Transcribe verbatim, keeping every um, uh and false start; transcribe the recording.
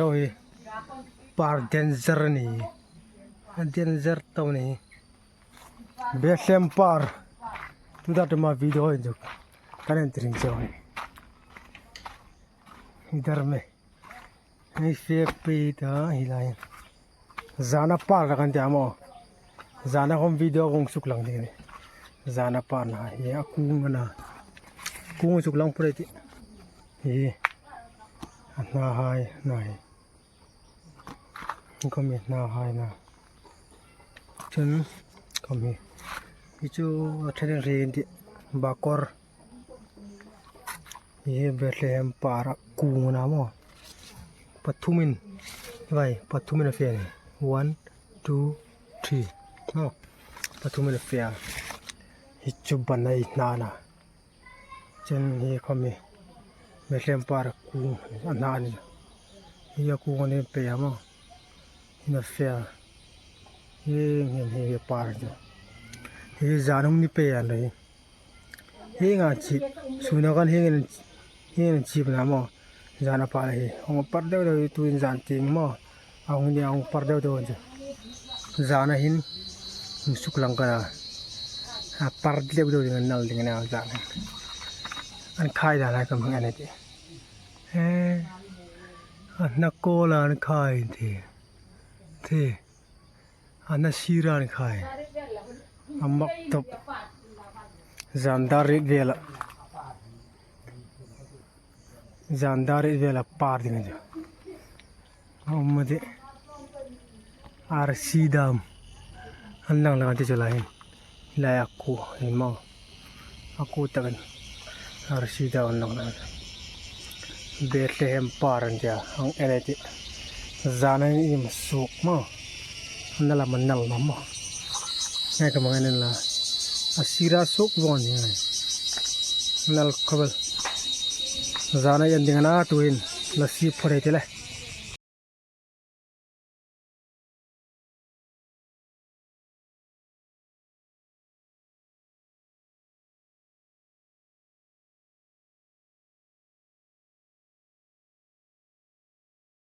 Hi par danger ni. Danger tawp ni. Bethlehem par. Tu da tu ma video hi chu kan en tring cheu. Hi dar me. Hi fe pe ta hi lai. Zana par la kan ti a maw. Zana khom video kong suk lang ding ni. Zana par na hi a kung na. Kung suk lang pure ti. Hi. A hna hai na hi. Khom hi hna hai na. Chun khom hi. Hi chu a ṭhen ri ti bakor. Hi Bethlehem par a kung na maw. Pathumin. Vai, pathumin a fe ni. One, two, three. Maw. Pathumin a fe a. Hi chu ban a hna na. Chun hi khom hi. Bethlehem par a kung a hna ni. Hi a kung ni pe a maw. Hi na fe a. Hi, hi, hi, hi par chu. Hi zan hung ni pe a ni. Hi nga chi. Suna kan hi ngen, hi ngen chi na maw. Zana par hi. Hung par deu deu tu in zan ting maw. A hung ni a hung par deu deu chu. Zana hin. Hung suk lang ka na. A par deu deu ding nal ding na zana. An khai da lai kam hung an ti. Eh. A hna ko la an khai ti. Ti. A hna sira an khai. A mak tawp. Zan dar rit vela. Zan dar rit vela par ding a chu. A um a ti. Arsi dam. An lang lang ti chu lai hin. Lai a ku, hi maw. A ku takin. Arsi dam an lang lang. Bethlehem par an tia. Hang en a ti. Zana in suk maw. Nal a man nal ma maw. Ngai ka mang en la. A sira suk vong ni ngai. Nal khawbel. Zana yan ding na tu hin. La si phore ti le.